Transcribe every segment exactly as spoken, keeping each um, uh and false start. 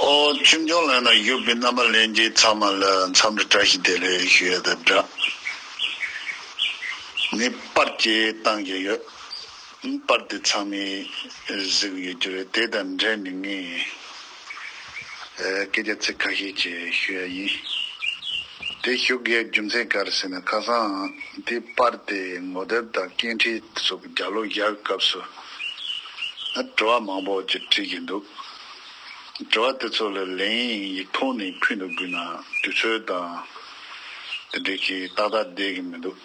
ཨོ། ཆུང་ཆུང་ལ་ན་ཡོད་པའི་རྣམ་པ་ལྷན་རྒྱས་ཚང་མ་ལ་འཚམས་འདྲི་བཀྲ་ཤིས་བདེ་ལེགས་ཞུ་ཡ་དང་སྦྲགས། ངས་པར་ཅིག་བཏང་གི་ཡོད། པར་དེ་ཚང་མས་གཟིགས་ཡོད་རྒྱུ་རེད། དེ་དང་འབྲེལ་ནས་ངས་ཨ་སྐད་ཆ་ཚིག་ཁ་ཤས་ཅིག་ཞུ་ཡ་ཡིན། དེ་ཞུ་དགོས་རྒྱུ་མཚན་ག་རེ་ཟེར་ན། ཁ་སང་དེ་པར་དེ་ངོ་དེབ་དང་སྐད་འཕྲིན་སོགས་ཀྱི་རྒྱབ་ལོགས་བཞག་སྐབས་སུ་ཨ་དྲི་བ་མང་པོ་ཅིག་དྲིས་ཀྱི་འདུག་དྲི་བ་དེ་ཚོ་ལ་ལན་ཡིག་ཐོག་ནས་ཕུལ་འདུག་དགོས་ན་དུས་ཚོད་དང་དེ་འདྲ་ཞིག་ཏག་ཏག་བསྡད་ཀྱི་མི་འདུག་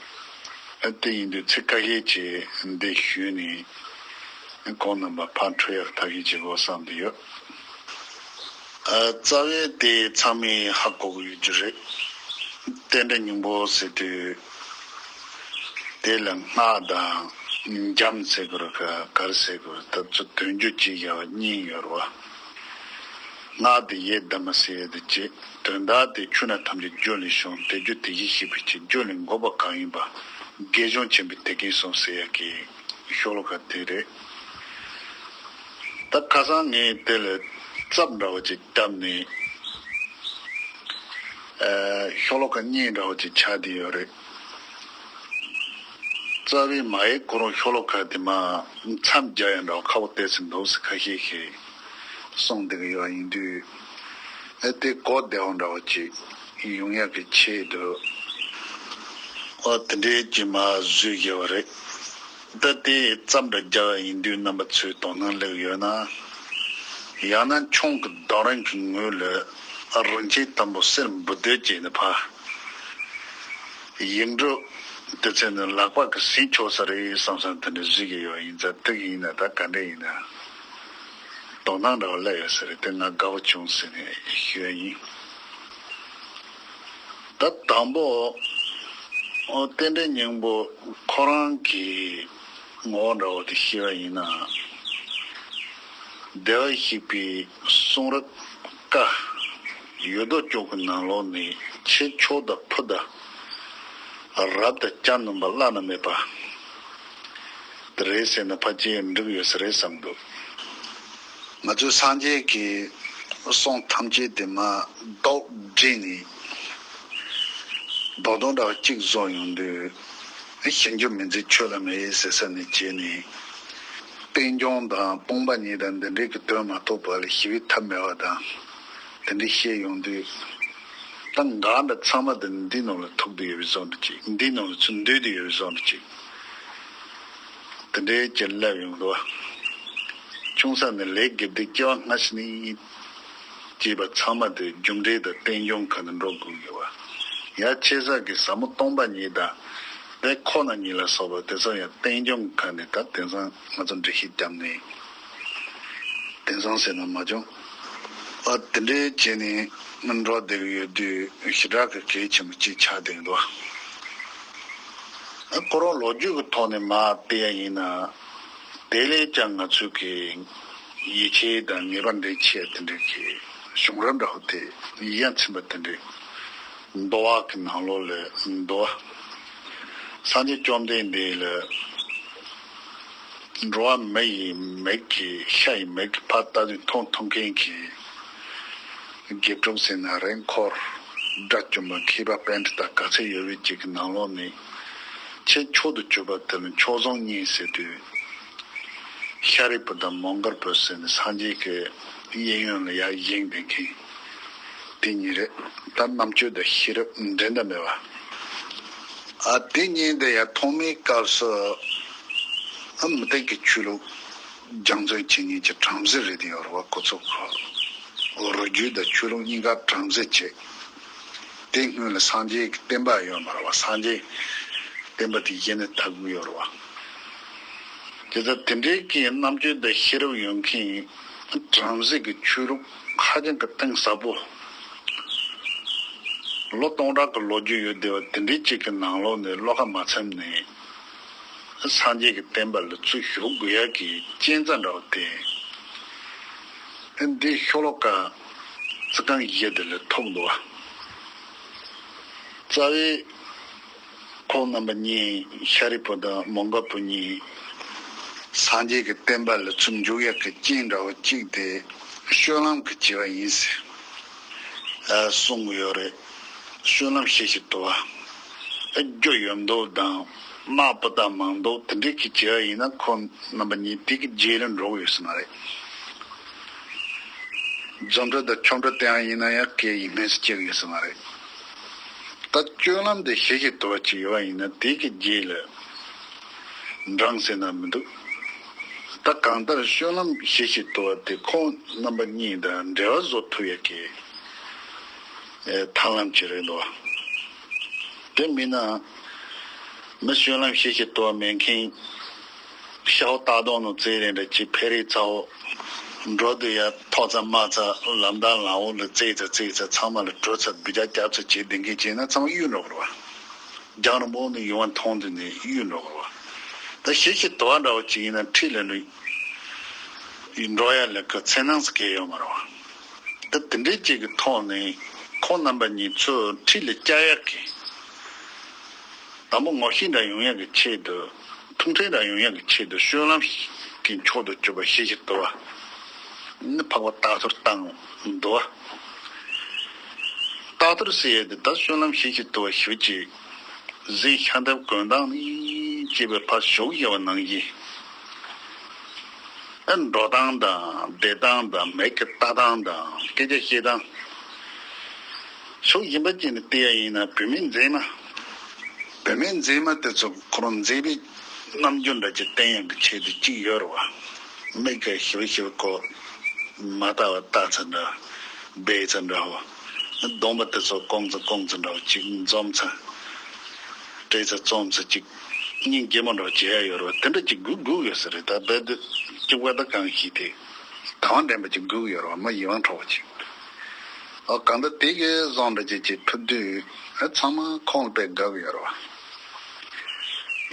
ཨ་དེ་ཡིན་དུས་ཚིག་ཁ་ཤས་ཅིག་འདི་ཞུས་ནས་ཁོང་རྣམ་པ་ཕར་འཕྲོད་ཡག་ཐབས་ཤེས་བྱེད་དགོས་བསམ་གྱི་ཡོད། ཨ་རྩ་བའི་དེ་ཚང་མས་ཧ་གོ་གི་ཡོད་རྒྱུ་རེད། རྟེན་འབྲེལ་སྙིང་པོ་ཟེར་དུས་དེ་ལ་སྔགས་དང་འཇམ་ཟེར་དགོས་རེད། ག་ག་རེ་ཟེར་དགོས་རེད། ད་ཚོ་དོན་རྒྱུ་གཅིག་ཡ་བ་གཉིས་ཡོད་རེད་བ། སྔགས་དེ་ཡི་དམ་མ་ཟེར་ཡ་དེ་གཅིག་དོན་དག་དེ་ཆོས་རྣམས་ཐམས་ཅད་རྒྱུ་ལས་བྱུང་། དེ་རྒྱུ་དེ་བཞིན་གཤེགས་པའི་ཕྱིར། རྒྱུ་ལས་འགོངས་པ་གང་ཡིན་པ། དགེ་སྦྱོང་ཆེན་པོས་དེ་སྐད་གསུངས་ཟེར་ཡ་གི་ཤོ་ལོ་ཀ་དེ་རེད། ད་ཁ་སང་ངས་དེ་ལ་རྩབ་འདྲ་བོ་ཅིག་བཏབ་ནས་ཨ་ཤོ་ལོ་ཀ་གཉིས་འདྲ་བོ་ཅིག་ཆགས་བསྡད་ཡོད་རེད། རྩ་བའི་མ་ཡིག་ཁོ་རང་ཤོ་ལོ་ཀ་དེ་མ་མཚམས་རྒྱག་ཡ་འདྲ་བོ་ཁག་པོ་བལྟས་ཟིན་འདུག་ཟེར་ཁ་ཤས་ཤིག་གསུངས་བསྡད་ཀྱི་ཡོད་ཡིན་དུས། ཨ་དེ་གོ་བདེ་བོ་འདྲ་བོ་ཅིག་ཡོང་ཡག་གི་ཆེད་དུ་ཨོ་དེ་འདྲའི་ཅིག་མ་བཟོས་བཞག་པ་རེད། ད་དེ་རྩམ་འདྲ་རྒྱག་ཡ་ཡིན་དུས་རྣམ་པ་ཚོས་དོ་སྣང་སླེབས་ཡོད་ན། ཡང་ན་ཆང་གི་གདོན་རིང་གི་ངོས་ལ་རིན་ཆེན་དུམ་བུ་གསེར་འབུལ་འདོད་བྱས་ནས་ཕ། ཡིག་འབྲུ་དེ་ཚོ་ནི་ལག་པ་གིས་ཟིན་ཆོག་ས་རེད་བསམ་བསམ་དེ་འདྲ་བཟོས་ཀྱི་ཡོད་ཡིན་ཙང་། དེ་ཡིན་ན་ད་ག་འདྲ་ཡིན་ན་དོ་སྣང་འདྲ་བ་སླེབས་ཡོད་ས་རེད། དེ་ང་དགའ་བོ་བྱུང་ཟེར་ནས་ཞུ་ཡ་ཡིན། ད་དང་པོ་ཨོ་རྟེན་འབྲེལ་སྙིང་པོ་ཁོ་རང་གི་ངོ་བོ་འདྲ་བོ་དེ་ཤེས་པ་ཡིན་ན། བདེ་བར་གཤེགས་པའི་གསུང་རབ་བཀའ་ཡོད་དོ་ཅོག་གི་ནང་ལོགས་ནས་ཆོས་མཆོག་དང་ཕུ་དང་རབ་དང་གྱ་ནོམ་པ་བླ་ན་མེད་པ་དེ་རེད་ཟེར་ན་ཕལ་ཆེར་འགྲིག་ཡོད་ས་རེད་བསམ་འདུག་ང་ཚོའི་སངས་རྒྱས་ཀྱི་གསུང་ཐམས་ཅད་དེ་མ་རྡོག་བསྒྲིལ་ནས་རྡོག་རྡོག་འདྲ་བ་གཅིག་བཟོ་ཡོང་དུས། ཞིམ་རྒྱུ་མི་འཛིན་ཆོས་ལ་མི་གཡེལ་ཟེར་ས་ནས་བྱས་ནས། རྟེན་འབྱུང་དང་སྟོང་པ་ཉིད་དང་འདི་འདྲའི་གི་དོན་མ་རྟོགས་པ་ལ་ཞི་བའི་ཐབས་མེད་པ་དང་། དེ་འདྲའི་བཤད་ཡོང་དུས། ད་འགག་འདྲ་ཚང་མ་དེ་འདི་ནང་ལ་ཐུག་བསྡད་ཡོད་པའི་བཟོ་འདྲ་ཅིག་འདི་ནང་ལ་ཚུར་འདུས་བསྡད་ཡོད་པའི་བཟོ་འདྲ་ཅིག་དེ་འདྲའི་ཅིག་སླེབས་ཡོང་འདུག་ཆུང་ས་ནས་ལས་དགེ་སྡིག་སྐྱེ་བ་སྔ་ཕྱི་ནས་སྐྱེས་པ་ཚང་མ་དེ་རྒྱུ་འབྲས་དང་རྟེན་འབྱུང་ཁ་ནས་འགྲོ་དགོས་ཡོད་པ། ཡང་ཆེ་ས་གི་ཟབ་མོ་སྟོང་པ་ཉིད་དང་དེ་ཁོ་ན་ཉིད་ལ་སོགས་པ་དེ་ཚོ་ཡང་རྟེན་འབྱུང་ཁ་ནས། ད་དེང་སང་ང་ཚོ་འགྲེལ་བཤད་བརྒྱབ་ནས་དེང་སང་ཟེར་ན་མ་བྱུང་། ཨ་དེ་འདྲའི་བྱས་ནས་འགྲོ་བསྡད་ཀྱི་ཡོད་དུས་ཞེ་དྲག་གི་གལ་ཆེན་པོ་གཅིག་ཆགས་བསྡད་འདུག་ཨ་ཁོ་རང་ལོ་རྒྱུས་ཀྱི་ཐོག་ནས་མར་བལྟས་ཡ་ཡིན་ན། དེ་ལས་ཀྱང་ང་ཚོས་ཀྱི་ཡིད་ཆེས་དང་ངེས་པ་འདྲེན་ཆེད་དེ་འདྲའི་གི་བྱུང་རབས་འདྲ་བོ་དེ་ཡ་མཚན་པ་དེ་འདྲའི་འདུལ་བ་གི་ནང་ལོགས་ལ་འདུལ་བ། སངས་རྒྱས་བཅོམ་ལྡན་འདས་ལ་འགྲོ་བ་མི་ཡི་མིག་གིས་ཤ་ཡི་མིག་གིས་ཕར་ལྟ་དུས་མཐོང་མཐོང་མཁན་གྱི་དགེ་ཕྲུག་ཟེར་ན་རེད། འཁོར་དགྲ་བཅོམ་པ་མཁས་པ་པཎྜི་ཏ་ག་ཚོད་ཡོད་པའི་གཅིག་གི་ནང་ལོགས་ནས་ཆེས་མཆོག་ཏུ་གྱུར་པ་དེ་ལ་མཆོག་ཟུང་གཉིས་ཟེར་དུས། ཤཱ་རིའི་བུ་དང་མོའུ་འགལ་བུ་ཟེར་ནས་སངས་རྒྱས་ཀྱི་གཡས་གཡོན་ལ་ཡར་བཞེངས་བསྡད་མཁན་དེ་གཉིས་རེད། ད་རྣམ་དཔྱོད་དང་ཤེས་རབ་འགྲན་ཟླ་མེད་པ། ཨ་དེ་གཉིས་དེ་ཡར་ཐོག་མའི་སྐབས་སུ་ཨ་མུ་སྟེགས་ཀྱི་ཆོས་ལུགས་སྦྱང་བརྩོན་བྱེད་མཁན་གྱི་བྲམ་ཟེ་རེད་དེ་ཡོད་རེད་བ། ཁོ་ཚོ་ཁོ་རུས་རྒྱུད་དང་ཆོས་ལུགས་གཉིས་ཀ་བྲམ་ཟེ་བྱས། དེ་སྔོན་ལ་སངས་རྒྱས་ཀྱི་བསྟན་པ་ཡོད་མ་རེད་བ། སངས་རྒྱས་བསྟན་པ་དེ་གཞི་ནས་དར་གྱི་ཡོད་རེད་བ། དེ་ལྟར་དེ་འདྲའི་གི་རྣམ་དཔྱོད་དང་ཤེས་རབ་ཡོད་མཁན་བྲམ་ཟེ་གི་ཆོས་ལུགས་ཧ་ཅང་གི་གཏིང་ཟབ་པོ། ལོ་སྟོང་ཕྲག་གི་ལོ་རྒྱུས་ཡོད་བསྡད་པ་དེ་འདྲའི་གཅིག་གི་ནང་ལོགས་ནས་བློ་ཁ་མ་འཚེམ་ནས། སངས་རྒྱས་ཀྱི་བསྟན་པ་ལ་ཚུར་ཞུགས་དགོས་ཡག་གི་རྐྱེན་རྩ་འདྲ་བ་དེ། འདི་ཤོ་ལོ་ཀ་ཚིག་རྐང་བཞི་དེ་ལ་ཐུག་འདུག་བ། རྩ་བའི་ཁོང་རྣམ་པ་གཉིས་ཤཱ་རིའི་བུ་དང་མོའུ་འགལ་བུ་གཉིས་སངས་རྒྱས་ཀྱི་བསྟན་པ་ལ་ཚུར་འཇུག་ཡག་གི་རྐྱེན་འདྲ་བ་གཅིག་དེ། སྤྱོད་ལམ་གྱི་བྱ་བ་ཡིན་ཟེར་གསུང་གི་ཡོད་རེད། སྤྱོད་ལམ་ཞི་ཞིང་དུལ་བ། ཨ་རྒྱུ་ཡོད་མདོག་དང་དམག་པོ་དང་མང་མདོག་དེ་འདྲའི་གི་བྱ་བ་ཡིན་ན་ཁོང་རྣམ་པ་གཉིས་དེ་གི་རྗེས་ལ་འགྲོ་གི་ཡོད་ས་མ་རེད། རྫུ་འཕྲུལ་དང་ཆོ་འཕྲུལ་དེ་ཡང་ཡིན་ན་ཡང་སྐད་ཡིག་སྨན་སུ་སྐྱེ་གི་ཡོད་ས་མ་རེད། ད་སྤྱོད་ལམ་དེ་ཞི་ཞིང་དུལ་བ་ཅིག་ཡོད་པ་ཡིན་ན་དེ་གི་རྗེས་ལ་འབྲང་ཟེར་ན་མི་འདུག་ད་གང་ལྟར་སྤྱོད་ལམ་ཞི་ཞིང་དུལ་བ་དེ་ཁོང་རྣམ་པ་གཉིས་དང་འབྲེལ་བ་བཟོ་ཐུབ་ཡ་གི་ཐབས་ལམ་ཅིག་རེད་འདུག་དེ་མིན་ན་མི་སྤྱོད་ལམ་ཞི་ཞིང་དུལ་བ་མེད་མཁན། ཤ་བོ་སྟག་གདོང་ནང་བཙལ་རེ་འདྲ་ཅིག་ཕེ་རེ་ཚ་བོ། འགྲོ་དུས་ཡ་ཐོག་ཚ་མ་ཚ་ལམ་དང་ལམ་འོག་ལ་བཙལ་ཚ་བཙལ་ཚ་ཚང་མ་ལ་དྲོད་ཚ་སྦུ་ཅག་སྐྱབས་ཚ་བྱེད་བསྡད་མཁན་བྱས་ན་ཚང་མ་གཡུག་འགྲོ་གི་རེད་བ། རྒྱང་རིང་པོ་ནས་ཡུལ་བ་མཐོང་དུས་ནས་གཡུག་འགྲོ་གི་རེད་བ། ད་ཞི་ཞིང་དུལ་བ་འདྲ་བོ་ཅིག་ཡིན་ན་འཁྲིས་ལ་ནི་འགྲོ་ཡ་ལ་ཁ་འཚེར་སྣང་ཟེར་མཁན་ཡོད་མ་རེད་བ། ད་དེ་འདྲའི་ཅིག་གི་ཐོག་ནས་ཁོང་རྣམ་པ་གཉིས་ཚུར་འཁྲིས་ལ་བསྐྱལ་ཡག་གི་དང་པོ་ངོ་ཤེས་འདྲ་ཡོང་ཡག་གི་ཆེད་དུ། ཐུགས་ཕན་འདྲ་ཡོང་ཡག་གི་ཆེད་དུ་སྤྱོད་ལམ་གྱི་མཆོག་ཏུ་གྱུར་པ་ཞི་ཞིང་དུལ་བ་ནི་འཕགས་པ་རྟག་ཐུར་བཏང་འདུག་རྟག་ཐུར་ཟེར་ཡས་དེ་ད་སྤྱོད་ལམ་ཞི་ཞིང་དུལ་བ་ཞུ་ཅིག་གཟིགས་ཤ་འདེབས་གོན་སྟངས་ནི་ཅེས་པའི་ཕར་ཞོག་ཡོད་པ་ནང་བཞིན། ཨ་འགྲོ་སྟངས་དང་བསྡད་སྟངས་དང་མིག་གི་ལྟ་སྟངས་དང་སྐད་ཆ་བཤད་སྟངས། ཕྱོགས་གཞན་པ་ཅིག་ནས་བལྟས་ཡ་ཡིན་ན་བུད་མེད་མཛེས་མ། བུད་མེད་མཛེས་མ་དེ་ཚོ་ཁོ་རང་མཛེས་པའི་རྣམ་འགྱུར་འདྲ་ཅིག་བསྟན་ཡག་གི་ཆེད་དུ་གཅིག་ཡོད་རེད་བ། མིག་གིས་ཞིབ་ཞིབ་ཁོ་མ་ལྟ་བ་ལྟ་ཚ་འདྲ། སྦས་ཚ་འདྲ་བོ། གདོང་པ་དེ་ཚོ་ཀོང་ཙེ་ཀོང་ཙེ་འདྲ་བོ་གཅིག་འཛོམས་ཚ། བྲེལ་ཚ་འཛོམས་ཚ་གཅིག་སྙིང་རྗེ་མོ་འདྲ་བོ་བྱེད་ཡ་ཡོད་རེད་བ། དེ་འདྲ་གཅིག་སྒུག་སྒུག་ཡོད་ས་རེད། ད་རྦད་དེ་གཅིག་པ་ད་གང་ཞིག་དེ་དང་བ་འདྲེན་པ་གཅིག་སྒུག་ཡོད་རེད་བ། མ་ཡིད་དབང་འཕྲོག་པ་གཅིག་ཨ་གང་ལྟར་དེ་གའི་བཟང་འདྲ་ཅིག་ཅིག་ཕུལ་དུས་ཨ་ཚང་མ་ཁོང་ལ་དཔེ་དགའ་གི་ཡོད་རེད་བ།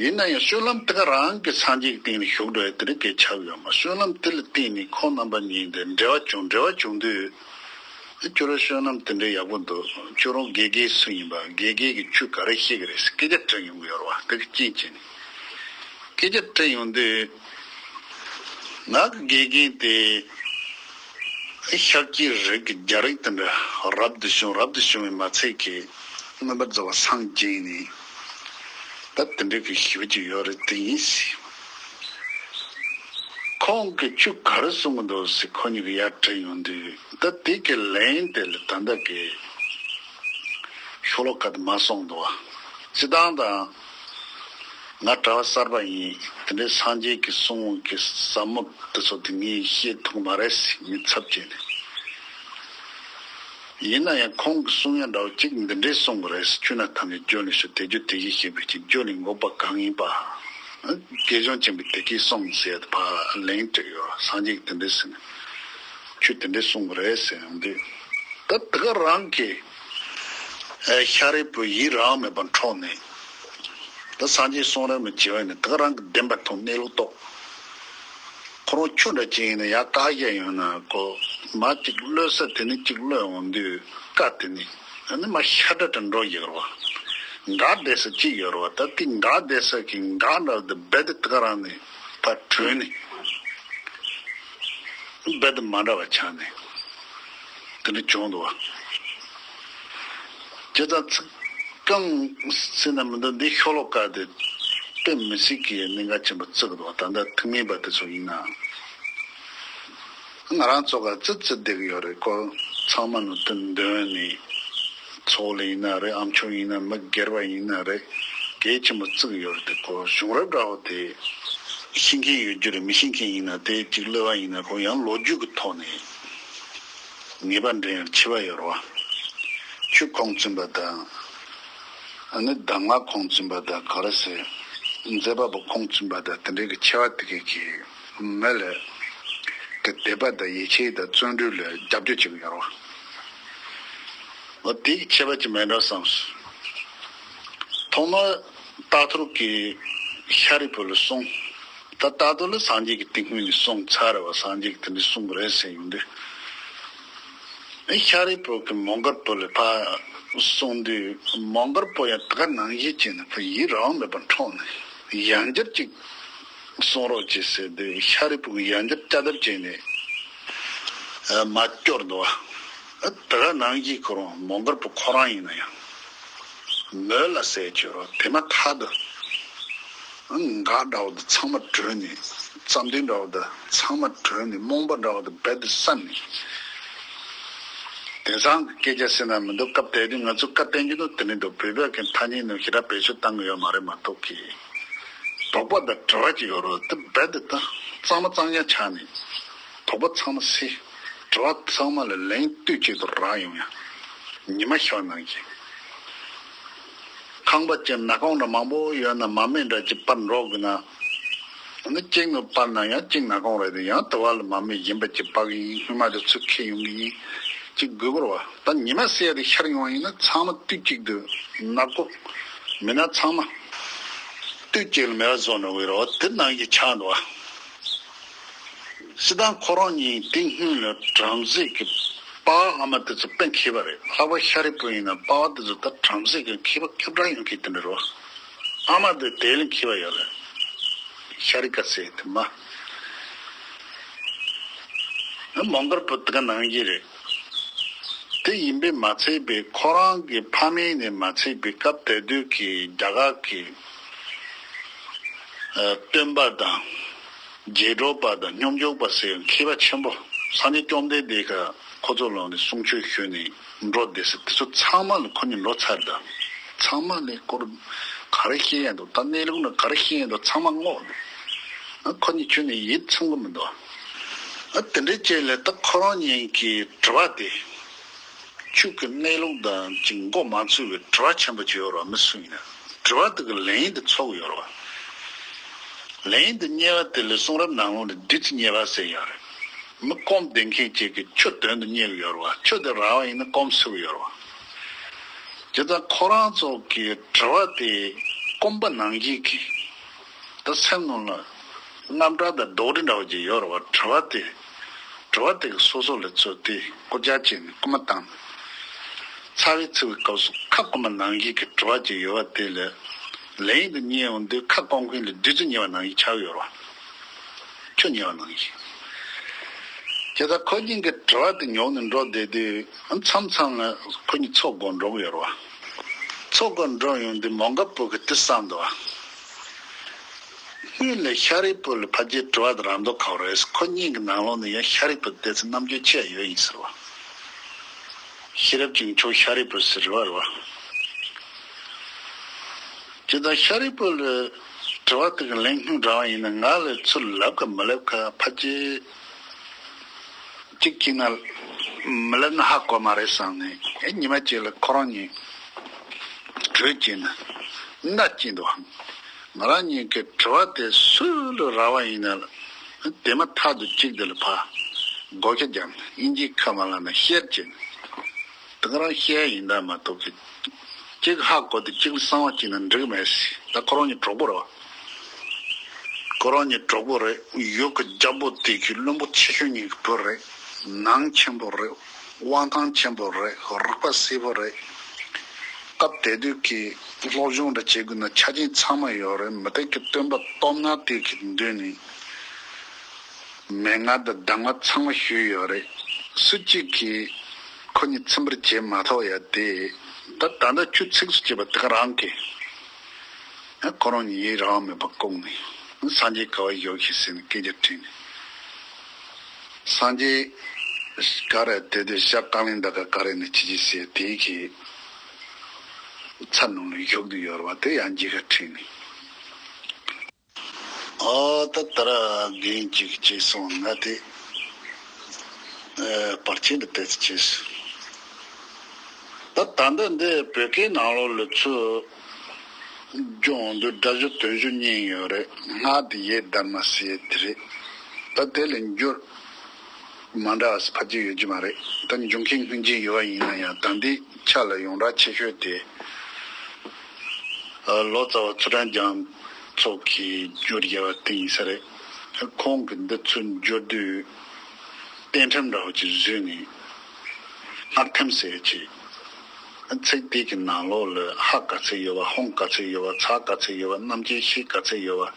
ཡིན་ན་ཡང་སྤྱོད་ལམ་དེ་ག་རང་གི་སངས་རྒྱས་ཀྱི་སྟེང་ལ་ཞུགས་འགྲོ་ཡ་དེ་འདྲ་གས་ཆགས་ཡོད་མ། སྤྱོད་ལམ་དེ་ལ་བརྟེན་ནས་ཁོང་རྣམ་པ་གཉིས་དེ་འབྲེལ་བ་བྱུང་། འབྲེལ་བ་བྱུང་དུས་ཨ་ཁྱོད་རང་སྤྱོད་ལམ་དེ་འདྲ་ཡག་པོ་འདུག་ཁྱོད་རང་དགེ་རྒན་སུ་ཡིན་པ། དགེ་རྒན་གྱིས་ཁྱོད་ག་རེ་ཤེས་ཀྱི་རེད་ཟེར་སྐད་ཆ་དྲི་ཡོང་གི་ཡོད་རེད་བ། དེ་གི་རྐྱེན་བྱས་ནས་སྐད་ཆ་དྲི་ཡོང་དུས། ང་གི་དགེ་རྒན་དེ་ཤཱཀྱའི་རིགས་ཀྱི་རྒྱལ་རིགས་དེ་འདྲ་རབ་ཏུ་བྱུང་། རབ་ཏུ་བྱུང་བའི་མ་ཚད་ཀྱི་མངོན་པར་རྫོགས་པར་སངས་རྒྱས་ནས་ད་དེ་འདྲ་གི་ཞུ་རྒྱུ་ཡོད་རེད། དེ་ཡིན་ཟེར། ཁོང་གིས་ཁྱོད་ག་རེ་གསུང་གི་འདུག་ཟེར་ཁོ་གཉིས་ཀྱིས་ཡར་དྲིས་ཡོང་དུས། ད་དེ་གི་ལན་དེ་ལ་ད་ལྟ་གི་ཤོ་ལོ་ཀ་དེ་མར་གསུངས་འདུག་བ། སྤྱིར་བཏང་དང་། ང་གྲྭ་པ་གསར་པ་ཡིན། དེ་འདྲའི་སངས་རྒྱས་ཀྱི་གསུང་གི་ཟབ་མོ་དེ་ཚོ་དེ་ངས་ཤེས་ཐུབ་མ་རེད་ཟེར་མི་ཚབ་བྱས་ནས། ཡིན་ན་ཡང་ཁོང་གིས་གསུང་ཡ་འདྲ་བོ་གཅིག་འདི་འདྲའི་གསུང་གི་རེད་ཟེར། ཆོས་ནི་ཐམས་ཅད་རྒྱུ་ལས་བྱུང་། དེ་རྒྱུ་དེ་བཞིན་གཤེགས་པའི་སྤྱོད། རྒྱུ་ལས་འགོག་པ་གང་ཡིན་པ། དགེ་སྦྱོང་ཆེན་པོས་དེ་སྐད་གསུངས་ཟེར་ཕར་ལན་སྤྲད་ཡོད། སངས་རྒྱས་ཀྱིས་དེ་འདྲ་ཟེར་ནས་ཁྱོད་དེ་འདྲ་གསུང་གི་རེད་ཟེར་ཡོང་དུས། ད་དེ་ག་རང་གི་ཤཱ་རིའི་བུ་ཡིད་རང་མེད་པར་འཕྲོག་ནས། ད་སངས་རྒྱས་གསུང་རབ་མི་བྱེ་བ་ནས་དེ་ག་རང་གི་བདེན་པ་མཐོང་གནས་ལུགས་རྟོགས། ཁོ་རང་ཆུ་འདྲ་ཅིག་ཡིན་ན་ཡར་བཀག་བཞག་ཡོང་ན་ཁོ་མར་གཅིག་གློད་ས་དེ་ནས་གཅིག་གློད་འོང་དུས་ཀ་དེ་ནས་ཨ་ནི་མར་ཤ་འདྲ་འདྲ་འགྲོ་ཡོད་རེད་བ། འགག་བསྡད་ས་གཅིག་ཡོད་རེད་བ། ད་དེ་འགག་བསྡད་ས་གི་འགག་འདྲ་དེ་རྦད་དེ་དེ་ག་རང་ནས་ཕར་བྲོས་ནས་རྦད་དེ་མ་འདྲ་བ་ཆགས་ནས་དེ་འདྲ་བྱུང་འདུག་བ། བྱས་ཙང་ཚིག་རྐང་ཟེར་ན་མི་འདུག་འདི་ཤོ་ལོ་ཀ་དེ་དཔེ་མི་སྲིད་ཀྱི་གནད་འགག་ཆེན་པོ་བརྩི་གི་འདུག་ད་ལྟ་ཐུགས་སྨོན་པ་དེ་ཚོ་ཡིན་ན། ང་རང་ཚོ་ག་ཙི་ཙི་བསྡད་ཀྱི་ཡོད་རེད། ཁོ་ཚང་མ་ནང་དུ་འདོན་ནས་ཚོགས་ལ་ཡིན་ན་རེད། ཨ་མཆོག་ཡིན་ན། མི་སྒེར་བ་ཡིན་ན་རེད། གལ་ཆེན་པོ་བརྩི་གི་ཡོད་རེད། དེ་ཁོ་བྱུང་རབས་འདྲ་བོ་དེ་ཤེས་མཁན་ཡོད་རྒྱུ་རེད། མི་ཤེས་མཁན་ཡིན་ན་དེ་གཅིག་གློད་པ་ཡིན་ན་ཁོ་ཡང་ལོ་རྒྱུས་ཀྱི་ཐོག་ནས་ངེས་པ་འདྲེན་ཡང་ཆེ་བ་ཡོད་རེད་བ། ཆོས་ཁུངས་བཙུན་པ་དང་། ཨ་ནི་གདམས་ངག་ཁུངས་བཙུན་པ་དང་ག་རེ་ཟེར། མཛད་པ་པོ་ཁུངས་བཙུན་པ་དང་དེ་འདྲའི་གི་ཆེ་བ་དེ་གའི་གི་མི་ལ་གི་དད་པ་དང་ཡིད་ཆེས་དང་བརྩོན་འགྲུས་ལ་རྒྱབ་སྐྱོར་བྱེད་ཀྱི་ཡོད་རེད་བ། འོ་དེ་གི་ཁྱད་པར་ཅིག་མེད་འགྲོ་བསམས། ཐོག་མར་རྟག་ཐུར་གྱིས་ཤཱ་རིའི་བུ་ལ་གསུངས། ད་རྟག་ཐུར་ལ་སངས་རྒྱས་ཀྱིས་དེ་སྔོན་ནས་གསུངས་ཚར་བ། སངས་རྒྱས་ཀྱིས་དེ་འདྲ་གསུངས་པ་རེད་ཟེར་ཡོང་དུས། ཤཱ་རིའི་བུ་གིས་མོའུ་འགལ་བུ་ལ་ཕར་གསུངས་དུས་མོའུ་འགལ་བུ་ཡང་དེ་ག་ནང་བཞིན་བྱས་ནས་ཁོ་ཡིད་རང་མེད་པར་འཕྲོག་ནས་ཡང་བསྐྱར་ཅིག་གསུང་རོགས་གྱིས་ཟེར་དུས་ཤཱ་རིའི་བུ་གིས་ཡང་བསྐྱར་བསྐྱར་ལྡབ་བྱས་ནས་ མ་སྐྱོར་འདུག་བ། དེ་ག་ནང་བཞིན་ཁོ་རང་མོང་སྒར་པོ་ཁོ་རང་ཡིན་ན་ཡང་། མོད་ལ་ཟེར་གྱི་རོ་དེ་མ་ཐག་ཏུ། འགག་འདྲ་བོ་དེ་ཚང་མ་གྲོལ་ནས། བསམ་གཏན་འདྲ་བོ་དེ་ཚང་མ་གྲོལ་ནས། རྨོངས་པ་འདྲ་བོ་དེ་རྦད་དེ་སད་ནས། དེང་སང་གི་སྐད་ཆ་ཟེར་ན་མི་འདུག་སྐབས་དེ་དུས་ང་ཚོ་བཀའ་བསྟན་གྱི་འདུག་དེ་ནི་འདུག་བོད་པའི་གི་ཐ་སྙད་ནི་ཞེ་དྲག་བེད་སྤྱོད་བཏང་གི་ཡོད་མ་རེད་མ་གཏོགས་ཀྱི། དོགས་པ་དང་དྲི་བ་ཅིག་ཡོད་རོགས་དེ་རྦད་དེ་ད་གཙང་མ་གཙང་རྐྱང་ཆགས་ནས། དོགས་པ་ཚང་མ་སེལ། དྲི་བ་ཚང་མ་ལ་ལན་དུས་གཅིག་ཏུ་རག་ཡོང་ཡ། ཉི་མ་ཤར་ནང་བཞིན། ཁང་པ་ཅན་ནག་ཁུང་འདྲ་མང་པོ་ཡོད་ན་མ་རྨོས་འདྲ་ཅིག་སྤར་འགྲོ་དགོས་ན། ཨ་ནི་གཅིག་ནས་སྤར་ན་ཡང་གཅིག་ནག་ཁུང་རེད་དེ། ཡང་དེ་བ་ལ་མ་རྨོས་གཞན་པ་ཅིག་སྤར་གི་ཡིན། སྔོན་མ་དེ་ཚུར་འཁྱེར་ཡོང་གི་ཡིན། ཅིག་དགོས་ཀྱི་རེད་བ། ད་ཉི་མ་གསལ་དེ་ཤར་ཡོང་བ་ཡིན་ན་ཚང་མ་དུས་གཅིག་ཏུ་ནག་པོ་མིན་ན་ཚང་མ་དུས་གཅིག་ལ་མེད་པ་བཟོ་འགྲོ་གི་རེད་བ། དེ་ནང་བཞིན་ཆགས་འདུག་བ། སྤྱིར་བཏང་ཁོ་རང་གཉིས་དེ་སྔོན་ལ་བྲམ་ཟེ་གི་པ་ཕ་ཨ་མ་དེ་ཚོ་དཔེ་མཁས་པ་རེད། ལྷག་པར་ཤཱ་རིའི་བུ་ཡིན་ན་པ་ཕ་དེ་ཚོ་ད་བྲམ་ཟེ་གི་མཁས་པ་ཁྱབ་བསྒྲགས་ཡོང་མཁན་དེ་འདྲ་རེད་བ། ཨ་མ་དེ་དེ་ལས་མཁས་པ་ཡོད་རེད། ཤཱ་རི་ཀ་ཟེར་དེ་མ། མོང་སྒར་པོ་དེ་ག་ནང་བཞིན་རེད། དེ་ཡིན་པས་མ་ཚད་པའི་ཁོ་རང་གི་ཕ་མེས་ནས་མ་ཚད་པའི་སྐབས་དེ་དུས་ཀྱི་རྒྱ་གར་གྱི་ཨ་སྟོན་པ་དང་རྗེས་འགྲོ་པ་དང་སྙོམས་འཇུག་པ་ཟེར་མཁས་པ་ཆེན་པོ། སངས་རྒྱས་བཅོམ་ལྡན་འདས་ཀྱིས་ཁོ་ཚོ་ལ་ནི་གསུང་ཆོས་ཞུས་ནས་འགྲོ་བསྡད་ཟེར། དེ་ཚོ་ཚང་མ་ལ་ཁོ་གཉིས་འགྲོ་ཚར་དང་། ཚང་མ་ལ་སྐོར་ག་རེ་ཤེས་ཡ་འདུག་ད་གནས་ལུགས་ནི་ག་རེ་ཤེས་ཡ་འདུག་ཚང་མ་བསྔོགས་ནས། ཨ་ཁོ་གཉིས་ཁྱོན་ནས་ཡིད་ཚིམ་གི་མི་འདུག་ཨ་དེ་འདྲའི་རྐྱེན་ལས་ད་ཁོ་རང་གཉིས་ཀྱི་དྲི་བ་དེ། ཆོས་ཀྱི་གནས་ལུགས་དང་ཅིག་མགོ་མ་ཚོས་པའི་དྲི་བ་ཆེན་པོ་ཅིག་ཡོད་རེད་བ། མི་སུ་ཡིན་ན་དྲི་བ་དེ་གི་ལན་དེ་འཚོལ་གི་ཡོད་རེད་བ། ལན་དེ་རྙེད་པ་དེ་ལ་གསུང་རབ་ནང་ལོགས་ནས་བདུད་རྩི་རྙེད་པ་ཟེར་ཡོད་རེད། མི་སྐོམ་བསྡད་མཁན་ཅིག་གིས་ཆུ་དོན་དུ་རྙེད་གི་ཡོད་རེད་བ། ཆུ་དེ་རག་པ་ཡིན་ན་སྐོམ་སེལ་གི་ཡོད་རེད་བ། དེ་ལྟར་ཁོ་རང་ཚོ་གི་དྲི་བ་དེ་སྐོམ་པ་ནང་བཞིན་གྱི། ད་སེམས་ནང་ལ་རྔམ་སྐྲག་དང་རྡོག་རིལ་འདྲ་བོ་ཅིག་ཡོད་རེད་བ། དྲི་བ་དེ། དྲི་བ་དེ་གིས་སོ་སོ་ལ་ཚུར་དེ་སྐོར་རྒྱག་བྱས་ནས་རྐུ་མ་བཏང་། ཚ་བའི་ཚིག་པའི་སྐབས་སུ་ཁ་སྐོམ་པ་ནང་བཞིན་གྱི་དྲི་བ་ཅིག་ཡོད་པ་དེ་ལ། ལན་དུ་རྙེད་འོང་དུས་ཁ་སྐོམ་མཁན་ལ་བདུད་རྩི་རྙེད་པ་ནང་བཞིན་ཆགས་ཡོད་རེད་བ། ཆུ་རྙེད་པ་ནང་བཞིན། དེ་ལྟར་ཁོ་གཉིས་ཀྱི་དྲི་བ་དེ་ཉོག་ནས་འགྲོ་བསྡད་དུས། མཚམས་མཚམས་ལ་ཁོ་གཉིས་ཚོགས་སྒོ་འགྲོ་གི་ཡོད་རེད་བ། ཚོགས་སྒོ་འགྲོ་ཡོང་དུས་མོའུ་འགལ་བུ་གིས་དེ་བསམ་འདུག་བ། སྔོན་ལ་ཤཱ་རིའི་བུ་ལ་ཕལ་ཆེར་དྲི་བ་དེ་རག་མདོག་ཁ་པོ་རེད། ཁོ་གཉིས་ཀྱི་ནང་ལོགས་ནས་ཡང་ཤཱ་རིའི་བུ་དེ་ཚོ་རྣམ་དཔྱོད་ཆེ་ཡ་ཡོད་ཡིན་ཟེར་བ། ཤེས་རབ་ཀྱི་མཆོག་ཤཱ་རིའི་བུ་ཟེར་བ་རེད་བ། དེ་དང་ཤཱ་རིའི་བུ་ལ་དྲི་བ་དེ་གི་ལན་སྔོན་དྲི་བ་ཡིན་ན་ང་ལ་ཚུར་ལབ་ག་མི་ལབ་ག་ཕལ་ཆེར་གཅིག་གཅིག་ན་མི་ལབ་ན་ཧ་གོ་མ་རེད་བསམ་ནས། ཨེ་ཉི་མ་གཅིག་ལ་ཁོ་རང་གཉིས་གྲོས་བྱས་ནས་མནའ་སྐྱེལ་འདུག་ང་རང་གཉིས་ཀྱི་དྲི་བ་དེ་སུ་ལ་རག་པ་ཡིན་ན་ལ། དེ་མ་ཐག་ཏུ་གཅིག་དེ་ལ་ཕར་བགོ་བཤའ་བརྒྱབ་ནས་དབྱིན་ཇིའི་ཁ་མ་ལ་ན་ཤེར་བྱས་ནས། དེ་ག་རང་བཤད་ཡིན་ད་མ་གཏོགས་ཀྱི། གཅིག་ཧ་གོ་དེ་གཅིག་ལ་གསང་བ་གཅིག་ན་འགྲིག་མེད་ཟེར། ད་ཁོ་རང་གཉིས་གྲོགས་པོ་རེད་བ། ཁོ་རང་གཉིས་གྲོགས་པོ་རེད། ཡུལ་གྱི་རྒྱལ་པོ་དེ་གི་བློན་པོ་ཆེ་ཤོས་གཉིས་ཀྱི་བུ་རེད། ནང་ཆེན་པོ་རེད། དབང་ཐང་ཆེན་པོ་རེད། རིག་པ་གསལ་པོ་རེད། སྐབས་དེ་དུས་ཀྱི་སློབ་སྦྱོང་འདྲ་བྱེད་དགོས་ན་ཆ་རྐྱེན་ཚང་མ་ཡོད་རེད། མུ་སྟེགས་ཀྱི་སྟོན་པ་སྟོབས་ནག་དེ་གི་མདུན་ནས། མན་ངག་དང་གདམས་ངག་ཚང་མ་ཞུས་ཡོད་རེད། སུ་གཅིག་གིས་ཁོ་གཉིས་ཚིམ་པར་བྱེད་མ་ཐུབ་ཡ་དེ། ད་ད་ལྟ་ཁྱོད་ཚིགས་སུ་བཅད་པ་དེ་ག་རང་གིས། ཁོ་རང་གཉིས་ཡིད་རང་མེད་པ་བཀུག་ནས། སངས་རྒྱས་ག་བ་བཞུགས་ཤིག་ཟེར་ནས་སྐད་ཆ་དྲིས་ནས། སངས་རྒྱས་ག་རེ་དེ་དུས་ཤར་རྐང་གླིང་དག་ག་རེ་ནས་ཆི་ཆི་ཟེར་དེ་གི་ཚ་ནང་ལ་བཞུགས་ཏེ་ཡོད་རེད་བ། དེ་ཡང་མཇལ་ཁ་དྲིས་ནས། ཨོ་ད་ད་ར་རྒན་གཅིག་གཅིག་སོང་ང་དེ། ཨེ་བར་ཆད་འདི་ཏོག་ཙམ་བྱས་སོང་། ད་ད་ལྟ་འདི་བོད་སྐད་ནང་ལོགས་ལ་ཚུར་སྦྱོང་དུས་སྒྲ་སྦྱོར་དོན་སྦྱོར་གཉིས་ཡོད་རེད། སྔགས་འདི་ཡི་དྷརྨ་ཟེར་དེ་རེད། ད་དེ་ལ་འགྱུར་མ་འདྲ་བ་ཕལ་ཆེར་ཡོད་ཀྱི་མ་རེད། ད་འབྱུང་མཁན་སྔོན་ཆད་ཡོད་པ་ཡིན་ན་ཡང་ད་ལྟའི་ཆ་ལ་ཡོངས་གྲགས་ཆེ་ཤོས་དེ། ལོ་ཙཱ་བ་ཚུལ་ཁྲིམས་རྒྱ་མཚོ་གིས་བསྒྱུར་ཡོད་པ་དེ་ཡིན་ས་རེད། ཁོང་གིས་འདི་ཚུར་བསྒྱུར་དུས་རྟེན་ཁྲིམས་འདྲ་བོ་ཅིག་བཟོས་ནས་སྔགས་ཁྲིམས་ཟེར་ཅིག་ཚིག་དེ་གི་ནང་ལོགས་ལ་ཧ་ག་ཚོད་ཡོད་པ། ཧོང་ག་ཚོད་ཡོད་པ། ཚ་ག་ཚོད་ཡོད་པ། རྣམ་བཅད་ཤེས་ག་ཚོད་ཡོད་པ།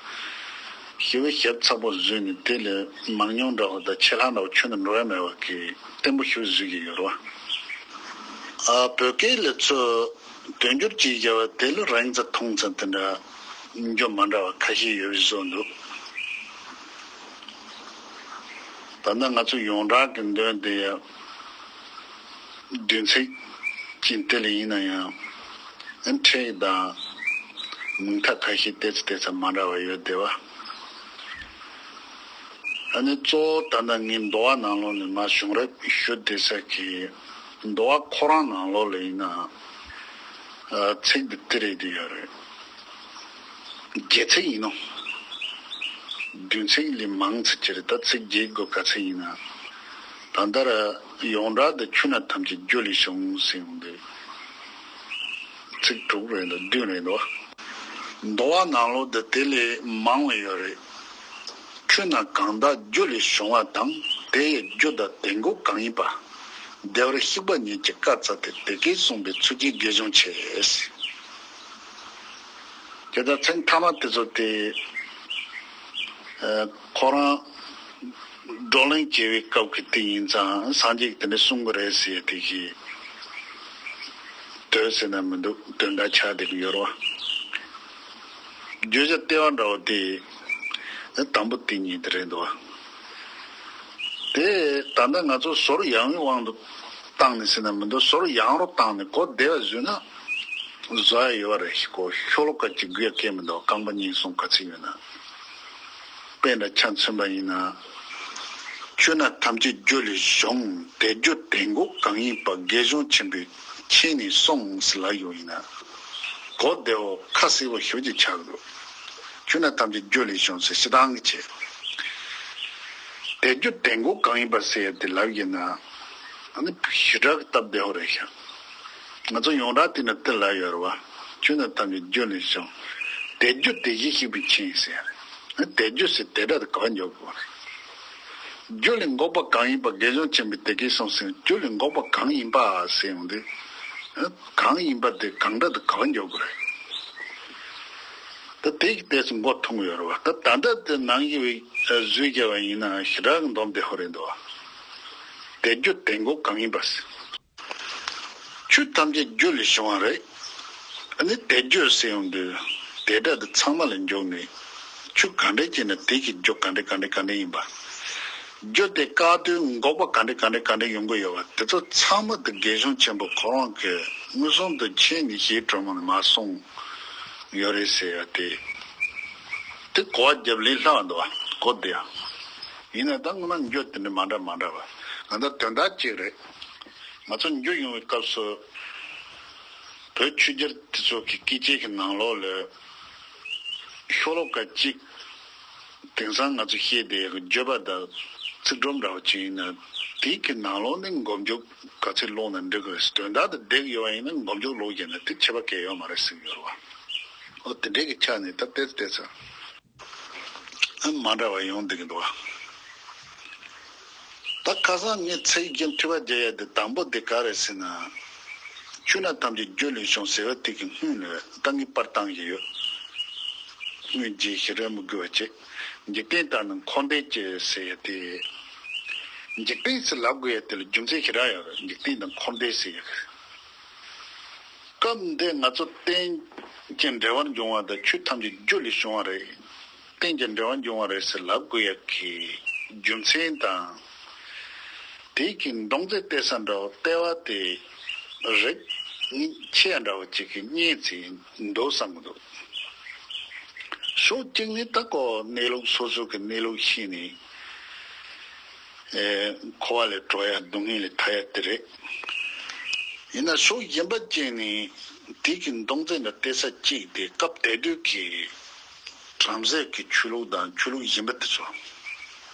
ཞི་བའི་ཞབས་ཚགས་པོ་བཟོས་ནས་དེ་ལས་མང་ཉུང་འདྲ་བོ་དང་ཆད་ལྷག་འདྲ་བོ་ཁྱོན་ནས་འགྲོ་ཡ་མེད་པ་གི་བརྟན་པོ་ཞིག་བཟོས་ཀྱི་ཡོད་རེད་བ། ཨ་བོད་སྐད་ལ་ཚོས་དོན་སྒྱུར་བྱས་བཞག་པ་དེ་ལ་རིང་ཙམ་ཐུང་ཙམ་དེ་འདྲ་འགྱུར་མ་འདྲ་བ་ཁ་ཤས་ཡོད་པའི་བཟོ་འདུག་ད་ལྟ་ང་ཚོ་ཡོངས་གྲགས་ཀྱི་འདོན་དེ་ཡང་བདུན་ཚིགས་ཀྱི་དེ་ལ་ཡིན་ན་ཡང་ཨ་ཕྲད་དང་མིང་མཐའ་ཁ་ཤས་ཏོག་ཙམ་ཏོག་ཙམ་མ་འདྲ་བ་ཡོད་བསྡད་པ། ཨ་ནི་གཙོ་བོ་ད་ལྟ་ངས་འདུལ་བ་ནང་ལོགས་ནས་མར་གཞུང་རབ་ཞུ་བསྡད་ས་གི་འདུལ་བ་ཁོ་རང་ནང་ལོགས་ལ་ཡིན་ན་ཨ་ཚིག་འདི་དེ་རེད་དེ་ཡོད་རེད། བརྒྱད་ཚིགས་ཡིན་ནོ། བདུན་ཚིགས་ལས་མང་ཚིག་ཅི་རེད། ད་ཚིག་བརྒྱད་དགོས་ག་ཚིག་ཡིན་ན། ད་ལྟ་ར་ཡོངས་གྲགས་འདི་ཆོས་རྣམས་ཐམས་ཅད་རྒྱུ་ལས་བྱུང་ཟེར་ཡོང་དུས། ཚིག་དྲུག་རེད་འདུག་བདུན་རེད་འདུག་འདུལ་བ་ནང་ལོགས་འདི་དེ་ལས་མང་བ་ཡོད་རེད། ཆོས་རྣམས་གང་དག་རྒྱུ་ལས་བྱུང་བ་དང་། དེ་ཡི་རྒྱུ་དང་དེ་འགོག་གང་ཡིན་པ། བདེ་བར་གཤེགས་པ་ཉིད་ཀྱིས་བཀའ་སྩལ་ཏེ། དེ་སྐད་གསུངས་པས་ཚུལ་གྱིས་དགེ་སྦྱོང་ཆེ། དེ་ལྟར་ཚིག་མཐའ་མ་དེ་ཚོ་དེ་ཨ་ཁོ་རང་བགྲོ་གླེང་བྱེད་པའི་སྐབས་ཀྱི་དེ་ཡིན་ཙང་སངས་རྒྱས་ཀྱིས་དེ་འདྲ་གསུང་གི་རེད་ཟེར་ཡ་དེ་ཞིག་འདོད་ཟེར་ན་མི་འདུག་དོན་དག་ཆགས་བསྡད་ཀྱི་ཡོད་རེད་བ། བརྗོད་བྱ་ལྟེ་བ་འདྲ་བོ་དེ་དང་པོ་དེ་གཉིས་དེ་རེད་འདུག་བ། དེ་ད་ལྟ་ང་ཚོ་ཟོར་ཡང་བའི་དབང་དུ་བཏང་ནས་ཟེར་ན་མི་འདུག་ཟོར་ཡང་རུ་བཏང་ནས་གོ་བདེ་བ་བཟོས་ན་བཟོ་ཡ་ཡོད་རེད། ཤི་གོ་ཤོ་ལོ་ཀ་གཅིག་དགོས་ཡ་སྐད་མི་འདུག་རྐང་པ་གཉིས་གསུམ་ག་ཚོད་ཡོད་ན། དཔེ་འདྲ་ཆ་མཚོན་པ་ཡིན་ན། ཆོས་རྣམས་ཐམས་ཅད་རྒྱུ་ལས་བྱུང་། དེ་རྒྱུ་དེ་འགོག་གང་ཡིན་པ། དགེ་སྦྱོང་ཆེན་པོས་མཁྱེན་ནས་གསུངས་ཟེར་ལབ་ཡོང་ཡིན་ན། གོ་བདེ་བོ་ཁ་གསལ་བོ་ཞེ་པོ་ཅིག་ཆགས་འདུག་ཆོས་རྣམས་ཐམས་ཅད་རྒྱུ་ལས་བྱུང་ཟེར་སྤྱིར་བཏང་གི་བྱས། དེ་རྒྱུ་དེ་འགོག་གང་ཡིན་པ་ཟེར་ཡ་དེ་ལབ་ཡིན་ན། ཨ་ནི་ཞེ་དྲག་གི་སྟབས་བདེ་བོ་རེད་ཤག་ང་ཚོ་ཡོངས་གྲགས་དེ་ན་དེ་ལབ་ཡོད་རེད་བ། ཆོས་རྣམས་ཐམས་ཅད་རྒྱུ་ལས་བྱུང་། དེ་རྒྱུ་དེ་བཞིན་གཤེགས་པས་མཁྱེན་ཟེར་ཡ་རེད། དེ་རྒྱུ་ཟེར་དེ་སྒྲ་དེ་ག་པར་འཇོག་དགོས་རེད། རྒྱུ་ལས་འགོག་པ་གང་ཡིན་པ། དགེ་སྦྱོང་ཆེན་པོས་དེ་སྐད་གསུངས་ཟེར། རྒྱུ་ལས་འགོག་པ་གང་ཡིན་པ་ཟེར་ཡོང་དུས། གང་ཡིན་པ་དེ་གང་འདྲ་དེ་ག་པར་འཇོག་དགོས་རེད། ད་དེ་གི་ཏོག་ཙམ་མགོ་འཐོམས་ཡོད་རེད་བ། ད་ད་ལྟ་དེ་ནང་གི་བའི་བཟོས་རྒྱ་བ་ཡིན་ན་ཞེ་དྲག་གི་འདོམས་བདེ་ཧོ་རེད་འདུག་བ། དེ་རྒྱུ་དེ་འགོག་གང་ཡིན་པ་ཟེར། ཆོས་ཐམས་ཅད་རྒྱུ་ལས་བྱུང་བ་རེད། ཨ་ནི་དེ་རྒྱུ་ཟེར་ཡོང་དུས་དེ་སྒྲ་དེ་ཚང་མ་ལ་འཇོག་ནས་ཆོས་ག་འདྲ་བྱས་ན་དེ་གི་རྒྱུ་ག་འདྲ་ག་འདྲ་ག་འདྲ་ཡིན་པ། རྒྱུ་དེ་བཀག་དུས་འགོག་པ་ག་འདྲ་ག་འདྲ་ག་འདྲ་ཡོང་གི་ཡོད་པ་དེ་ཚོ་ཚང་མ་དེ་དགེ་སྦྱོང་ཆེན་པོ་ཁོ་རང་གིས་མངོན་སུམ་དུ་མཁྱེན་ནས་ཞེས་གྲོས་མོལ་ནས་མར་གསུངས་ཡོད་རེད་ཟེར་ཡ་དེ། དེ་གོ་བ་རྒྱབ་ལེན་སླ་བ་འདུག་བ། གོ་བདེ་ཡ། ཡིན་ན་ད་སྔོན་མ་རྒྱུ་དེ་འདྲ་མ་འདྲ་མ་འདྲ་བ། ང་ཚོ་དོན་དག་གཅིག་རེད། ང་ཚོ་འགྱུར་ཡོང་བའི་སྐབས་སུ། བོད་ཆོས་རྒྱལ་དེ་ཚོ་གི་སྐད་ཆའི་གི་ནང་ལོགས་ལ། ཤོ་ལོ་ཀ་གཅིག་དེང་སང་ང་ཚོ་བཤད་བསྡད་ཡག་གི་བརྗོད་པ་དང་ཚིག་སྒྲོམ་འདྲ་བ་ཅིག་ཡིན་ན། དེའི་གི་ནང་ལོགས་ནས་མགོ་མཇུག་ག་ཚོད་ཀློག་ན་འགྲིག་གི་རེད། དོན་དག་དེ་བསྡད་ཡོད་པ་ཡིན་ན་མགོ་མཇུག་ཀློག་བྱས་ན་དེ་ཁྱད་པར་གང་ཡང་ཡོད་མ་རེད་ཟེར་གྱི་ཡོད་རེད་བ། ཨོ་དེ་འདྲའི་གི་ཆ་ནས་ད་ཏོག་ཙམ་ཏོག་ཙམ། ཨ་མ་འདྲ་བ་ཡོང་བསྡད་ཀྱི་འདུག་བ། ད་ཁ་སང་ངས་ཚིག་རྒྱན་འཐུས་པ་རྒྱག་ཡ་དེ་དང་པོ་དེ་ག་རེད་ཟེར་ན། ཆོས་རྣམས་ཐམས་ཅད་རྒྱུ་ལས་བྱུང་ཟེར་བ་དེ་གི་སྔོན་ལ་ད་ངས་པར་བཏང་གི་ཡོད། སྔོན་རྗེས་ཞེ་དྲག་མི་དགོས་པ་བྱས། འཇིག་རྟེན་ལྟར་ན་འཁོར་འདས་ཀྱི་ཟེར་ཡ་དེ། འཇིག་རྟེན་ཟེར་ལབ་དགོས་ཡ་དེ་ལ་རྒྱུ་མཚན་ཞེ་དྲག་ཡོད་རེད། འཇིག་རྟེན་དང་འཁོར་འདས་ཟེར་ཡ། སྐབས་འདི་ང་ཚོ་རྟེན་ཅིང་འབྲེལ་བར་འབྱུང་བ་དང་ཆོས་ཐམས་ཅད་རྒྱུ་ལས་བྱུང་བ་རེད། རྟེན་ཅིང་འབྲེལ་བར་འབྱུང་བ་རེད་ཟེར་ལབ་དགོས་ཡ་གི་རྒྱུ་མཚན་དང་། དེའི་གི་མདོ་མཛད་བལྟས་ས་འདྲ་བོ་ལྟེ་བ་དེ་རིགས་ཆེ་ཡ་འདྲ་བོ་ཅིག་གི་གཉེན་ཚིག་འདུག་བསམ་གི་འདུག་ཕྱོགས་གཅིག་ནས་ད་ཀོ་གནས་ལུགས་སོ་སོ་གི་གནས་ལུགས་ཤེས་ནས། ཨེ། འཁོར་བ་ལས་གྲོལ་ཡ་སྡུག་བསྔལ་ལས་ཐར་ཡ་དེ་རེད། ཡིན་ན་ཕྱོགས་གཞན་པ་ཅིག་ནས་དེ་གི་མདོ་མཛད་འདྲ་བལྟས་ས་གཅིག་དེ་སྐབས་དེ་དུས་ཀྱི་བྲམ་ཟེ་གི་ཆོས་ལུགས་དང་ཆོས་ལུགས་གཞན་པ་དེ་ཚོ།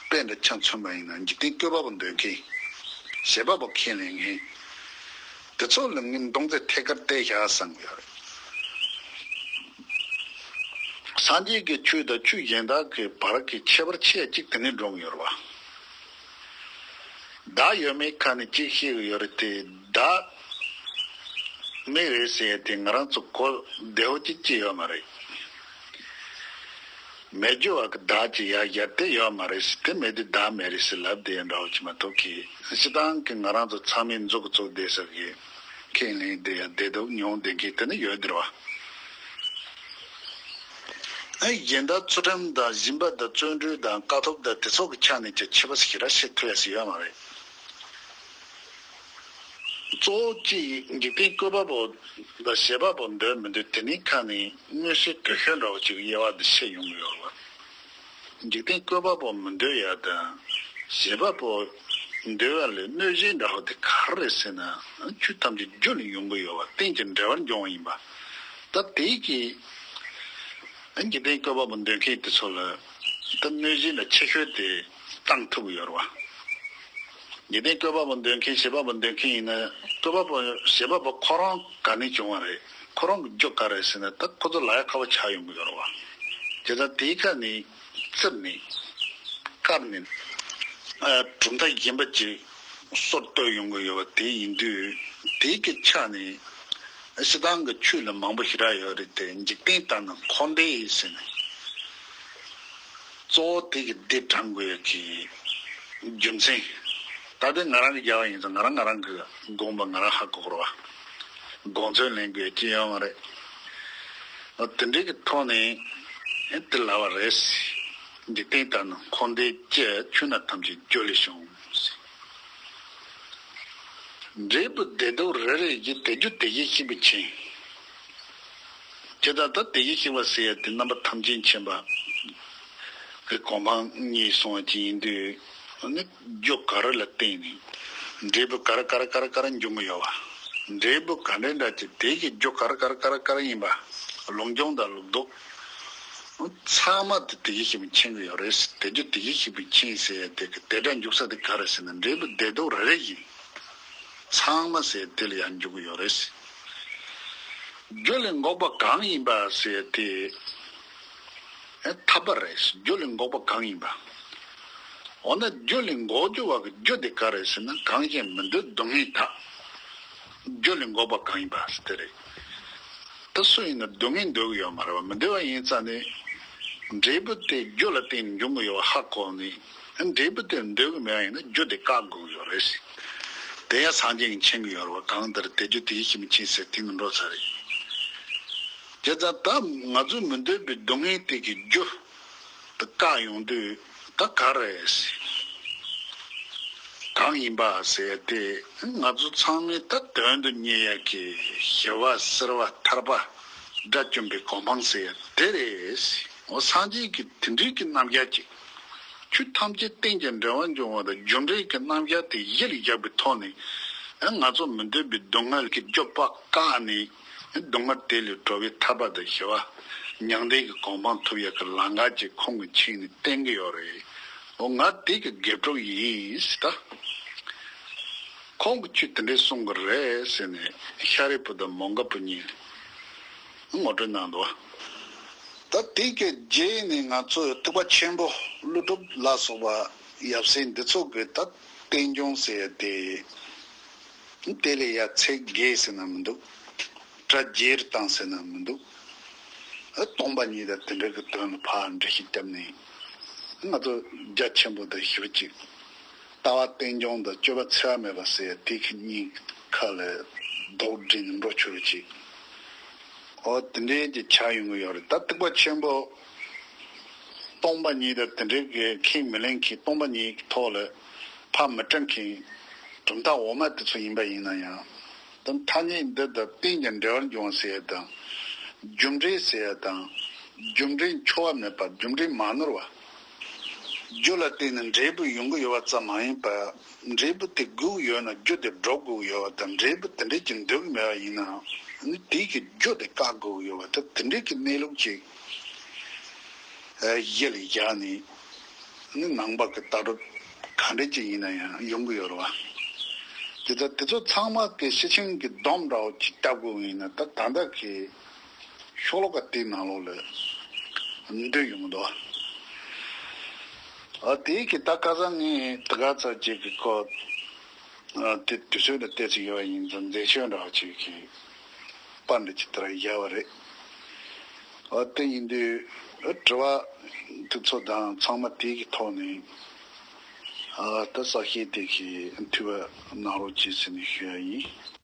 དཔེ་འདྲ་ཆ་མཚོན་པ་ཡིན་ན་འཇིག་རྟེན་བཀོད་པ་པོ་འདོད་མཁན། བྱེད་པ་པོ་ཁས་ལེན་མཁན། དེ་ཚོ་ལ་ངས་མདོ་མཛད་ཐད་ཀར་བལྟས་བཞག་བསམ་གི་ཡོད་རེད། སངས་རྒྱས་ཀྱི་ཆོས་དང་ཆོས་གཞན་དག་གི་བར་གྱི་ཁྱད་པར་ཆེ་གཅིག་དེ་ནས་འགྲོ་གི་ཡོད་རེད་བ། བདག་ཡོད་མེད་ཁ་ནས་གཅིག་བཤད་གི་ཡོད་རེད་དེ། བདག་མེད་རེད་ཟེར་ཡ་དེ་ང་རང་ཚོ་གོ་བདེ་བོ་གཅིག་ཅི་ཡོད་མ་རེད། མེད་རྒྱུ་བ་གི་བདག་ཅིག་ཡ་ཡར་དེ་ཡོད་མ་རེད་ཟེར། དེ་མེད་དུས་བདག་མེད་རེད་ཟེར་ལབ་བསྡད་ཡ་འདྲ་བོ་ཅིག་མ་གཏོགས་གི། སྤྱིར་བཏང་གི་ང་རང་ཚོ་ཚང་མས་མཛུབ་གུ་བཙུགས་བསྡད་ས་གི་ཁས་ལེན་བསྡད་ཡ་བདེ་སྡུག་མྱོང་བསྡད་མཁན་དེ་ནི་ཡོད་འདིར་བ། ཨ་གཞན་དག་ཚུལ་ཁྲིམས་དང་སྦྱིན་པ་དང་བརྩོན་འགྲུས་དང་དཀའ་ཐུབ་དང་དེ་ཚོ་གི་ཆ་ནས་ཀྱང་ཁྱད་པར་ཞེ་དྲག་བྱེད་ཐུབ་ཡ་ཞིག་ཡོད་མ་རེད། གཙོ་བོ་གཅིག་འཇིག་རྟེན་བཀོད་པ་པོ་དང་བྱེད་པ་པོ་འདོད་མི་འདོད་དེ་གཉིས་ཀ་ནི་མངོན་ཤེས་དགོས་ཤེས་འདྲ་བོ་ཅིག་དབྱེ་བ་འདི་ཕྱེ་ཡོང་གི་ཡོད་རེད་བ། འཇིག་རྟེན་བཀོད་པ་པོ་མི་འདོད་ཡ་དང་བྱེད་པ་པོ་འདོད་ཡ་ལས་གནོད་གཞི་འདྲ་བོ་དེ་ག་རེ་རེད་ཟེར་ན། ཆོས་ཐམས་ཅད་རྒྱུ་ལས་ཡོང་གི་ཡོད་བ། རྟེན་ཅིང་འབྲེལ་བར་འབྱུང་བ་ཡིན་པ། ད་དེའི་གི་འཇིག་རྟེན་བཀོད་པ་པོ་འདོད་མཁན་དེ་ཚོ་ལ་ད་གནོད་གཞི་འདྲ་ཆེ་ཤོས་དེ་བཏང་ཐུབ་ཀྱི་ཡོད་རེད་བ། འཇིག་རྟེན་བཀོད་པ་པོ་འདོད་མཁན་བྱེད་པ་པོ་འདོད་མཁན་ཡིན་ན། བཀོད་པ་པོ་བྱེད་པ་པོ་ཁོ་རང་ག་ནས་བྱུང་བ་རེད། ཁོ་རང་གི་རྒྱུ་ག་རེ་ཟེར་ན། ད་ཁོ་ཚོ་ལ་ཡ་ཁག་པོ་ཆགས་ཡོང་གི་ཡོད་རེད་བ། དེ་ལྟར་དེའི་ཁ་ནས་བཙིར་ནས་བཀར་ནས་ཨ་གྲུབ་མཐའ་གཞན་པ་ཅིག་སྲོལ་གཏོད་ཡོང་གི་ཡོད་པ་དེ་ཡིན་དུས། དེའི་གི་ཆ་ནས་སྤྱིར་བཏང་གི་ཆོས་ལ་མང་པོ་ཞེ་དྲག་ཡོད་རེད་དེ། འཇིག་རྟེན་ལྟར་ན་འཁོར་འདས་ཟེར་ནས། གཙོ་བོ་དེ་གི་འདི་དྲངས་དགོས་ཡ་གི་རྒྱུ་མཚན། ད་ལྟ་ང་རང་གི་རྒྱལ་བ་ཡིན་ཙང་ང་རང་ང་རང་གི་དགོངས་པ་ང་རང་ཧ་གོ་གི་རེད་བ། དགོངས་ཚུལ་ལེན་དགོས་ཡ་ཅི་ཡོད་མ་རེད། འོ་དེ་འདྲའི་གི་ཐོག་ནས་ཨེ་དེ་ལབ་པ་རེད། འཇིག་རྟེན་ལྟར་ན་འཁོར་འདས་སྐྱེ། ཆོས་རྣམས་ཐམས་ཅད་རྒྱུ་ལས་བྱུང་། འབྲས་བུ་བདེ་སྡུག་རེ་རེ་བཞིན། དེ་རྒྱུ་དེ་བཞིན་གཤེགས་པའི་ཆོས། དེ་ལྟར་ད་དེ་བཞིན་གཤེགས་པ་ཟེར་ཡ་དེ་རྣམ་པ་ཐམས་ཅད་མཁྱེན་པ་གི་གོ་འཕང་གཉིས་གསུངས་པ་ཅིག་ཡིན་དུས། ཨ་ནི་རྒྱུ་ག་རེ་ལ་བརྟེན་ནས་འབྲས་བུ་ག་རེ་ག་རེ་ག་རེ་ག་རེ་འབྱུང་གི་ཡོད་པ། འབྲས་བུ་ག་འདྲ་འདྲ་ཅིག་དེ་གི་རྒྱུ་ག་རེ་ག་རེ་ག་རེ་ག་རེ་ཡིན་པ། ལུགས་འབྱུང་དང་ལུགས་ལྡོག་ཚང་མ་དེ་དེ་བཞིན་གཤེགས་པས་མཁྱེན་གྱི་ཡོད་རེད། དེ་རྒྱུ་དེ་བཞིན་གཤེགས་པས་མཁྱེན་ཟེར་ཡ་དེ་གི་དེ་སྒྲ་འཇུག་ས་དེ་ག་རེ་ཟེར་ན། འབྲས་བུ་བདེ་སྡུག་རེ་རེ་བཞིན་ཚང་མ་ཟེར་དེ་ལ་ཡང་འཇུག་གི་ཡོད་རེད། རྒྱུ་ལས་འགོག་པ་གང་ཡིན་པ་ཟེར་ཡ་དེ་ཨེ་ཐར་པ་རེད། རྒྱུ་ལས་འགོག་པ་གང་ཡིན་པ། འོ་ན་རྒྱུ་ལས་འགོག་རྒྱུ་བ་གི་རྒྱུ་དེ་ག་རེ་ཟེར་ན། གང་ཞིག་མི་འདོད་སྡུག་བསྔལ་དག་རྒྱུ་ལས་འགོག་པ་གང་ཡིན་པ་ཟེར་དེ་རེད། ད་སུ་ཡིན་ན་སྡུག་བསྔལ་འདོད་ཀྱི་ཡོད་མ་རེད་བ། མི་འདོད་པ་ཡིན་ཙང་ནི། འབྲས་བུ་དེ་རྒྱུ་ལ་བརྟེན་ནས་འབྱུང་གི་ཡོད་པ་ཧ་གོ་ནས། འབྲས་བུ་དེ་འདོད་ཀྱི་མེད་པ་ཡིན་ན་རྒྱུ་དེ་བཀག་དགོས་ཀྱི་ཡོད་རེད། དེ་ཡང་སངས་རྒྱས་ཀྱིས་མཁྱེན་གྱི་ཡོད་རེད་བ། གང་ལྟར་དེ་རྒྱུ་དེ་བཞིན་གཤེགས་པས་མཁྱེན་ཟེར་དེ་ནི་འགྲོ་ཚར་རེད། དེ་ཙང་ད་ང་ཚོས་མི་འདོད་པའི་སྡུག་བསྔལ་དེ་གི་རྒྱུ་དེ་བཀག་ཡོང་དུས་ད་ག་རེ་རེད། གང་ཡིན་པ་ཟེར་ཏེ། ང་ཚོ་ཚང་མས་ད་དོན་དུ་གཉེར་ཡ་གི་ཞི་བ་གསལ་བ་ཐར་པ་དགྲ་བཅོམ་པའི་གོ་འཕང་ཟེར་ཡ་དེ་རེད། འོ་སངས་རྒྱས་ཀྱིས་དེ་འདྲའི་གི་རྣམ་གཞག་ཅིག་ཆོས་ཐམས་ཅད་རྟེན་ཅིང་འབྲེལ་བར་འབྱུང་བ་དང་རྒྱུ་འབྲས་ཀྱི་རྣམ་གཞག་དེ་གཞི་ལ་བཞག་པའི་ཐོག་ནས། ཨ་ང་ཚོ་མི་འདོད་པའི་སྡུག་བསྔལ་གྱི་རྒྱུ་བཀག་ནས། སྡུག་བསྔལ་དེ་ལས་གྲོལ་བའི་ཐར་པ་དང་ཞི་བ་མྱང་འདས་ཀྱི་གོ་འཕང་ཐོབ་ཡག་གི་ལམ་ཁ་ཅིག་ཁོང་གིས་མཁྱེན་ནས་བསྟན་གྱི་ཡོད་རེད། འོ་ང་དེ་གི་དགེ་ཕྲུག་ཡིན་ཟེར་ད། ཁོང་གིས་ཆོས་དེ་འདྲས་གསུང་གི་རེད་ཟེར་ནས་ཤཱ་རིའི་བུ་དང་མོའུ་འགལ་བུ་གཉིས་ངོ་སྤྲོད་གནང་འདུག་ད་དེ་གི་རྗེས་ནས་ང་ཚོ་ཐེག་པ་ཆེན་པོ་ཀླུ་སྒྲུབ་ལ་སོགས་པ་ཡབ་སྲས་འདི་ཚོ་གི་ད་བསྟན་སྐྱོང་ཟེར་ཡ་དེ། དེ་ལས་ཡ་ཚིག་བརྒྱད་ཟེར་ན་མི་འདུག་གྲ་རྒྱས་བཏང་ཟེར་ན་མི་འདུག་ཨ་སྟོང་པ་ཉིད་དང་དེ་འདྲ་གི་དོན་ལ་ཕར་འགྲེལ་བཤད་བརྒྱབ་ནས། ང་ཚོ་རྒྱ་ཆེན་པོ་དང་ཞེ་པོ་ཅིག་ལྟ་བ་རྟེན་འབྱུང་དང་སྤྱོད་པ་འཚེ་བ་མེད་པ་ཟེར་ཡ་དེ་གི་གཉིས་ཁ་ལ་རྡོག་སྒྲིལ་ནས་འགྲོ་ཆོག་ཅིག་འོ་དེ་འདྲའི་གི་ཆགས་ཡོང་གི་ཡོད་རེད། ད་ཐེག་པ་ཆེན་པོ་སྟོང་པ་ཉིད་དང་དེ་འདྲའི་གི་ཁས་མི་ལེན་མཁན། སྟོང་པ་ཉིད་ཀྱི་ཐོག་ལ་ཕར་མི་སྤྲད་མཁན་གྲུབ་མཐའ་འོག་མ་དེ་ཚོ་ཡིན་པ་ཡིན་ན་ཡང་། ད་ཐ་སྙད་འདི་དང་རྟེན་ཅིང་འབྲེལ་བར་འབྱུང་བ་ཟེར་ཡ་དང་། རྒྱུ་འབྲས་ཟེར་ཡ་དང་། རྒྱུ་འབྲས་འཆོལ་བ་མེད་པ། རྒྱུ་འབྲས་མ་ནོར་བ། རྒྱུ་ལ་བརྟེན་ནས་འབྲས་བུ་ཡོང་གི་ཡོད་པ་ཙམ་མ་ཡིན་པར། འབྲས་བུ་དེ་དགོས་ཡོད་ན་རྒྱུ་དེ་སྒྲུབ་དགོས་ཡོད་པ་དང་། འབྲས་བུ་དེ་འདྲས་ཀྱི་འདོད་ཀྱི་མེད་པ་ཡིན་ན་ནི་དེ་གི་རྒྱུ་དེ་བཀག་དགོས་ཡོད་པ། ད་དེ་འདྲས་ཀྱི་གནས་ལུགས་ཅིག་གཞི་ལ་བཞག་ནས་ནི་ནང་པ་གི་ལྟ་གྲུབ་ག་འདྲས་ཅིག་ཡིན་ན་ཡང་ཡོང་གི་ཡོད་རེད་བ། དེ་ལྟར་དེ་ཚོ་ཚང་མ་གི་ཤེར་ཕྱིན་གྱི་སྡོམ་འདྲ་བོ་ཅིག་བཏབ་དགོས་ཡིན་ན། ད་ད་ལྟ་གི་ཤོ་ལོ་ཀ་དེའི་ནང་ལོགས་ལ་འདུས་ཡོང་གི་འདུག་ཨ་དེའི་གི་ད་ཁ་སང་ངས་དེ་ག་ཚར་གཅིག་གི་སྐོར། ཨ་དེ་དུས་ཚོད་ལ་བལྟས་ཚེ་ཡོད་པ་ཡིན་ཙང་མཛད་ཤོས་འདྲ་བ་ཅིག་གི་པར་འདི་ཅིག་དེ་ར་བཞག་པ་རེད། ཨ་དེ་ཡིན་དུས་ དྲི་བ་དེ་ཚོ་དང་ཚང་མ་དེ་གི་ཐོག་ནས་ཨ་ད་གསལ་བཤད་དེ་གི་འཐུས་པ་གནང་རོགས་གྱིས་ཟེར་ནས་ཞུ་ཡ་ཡིན།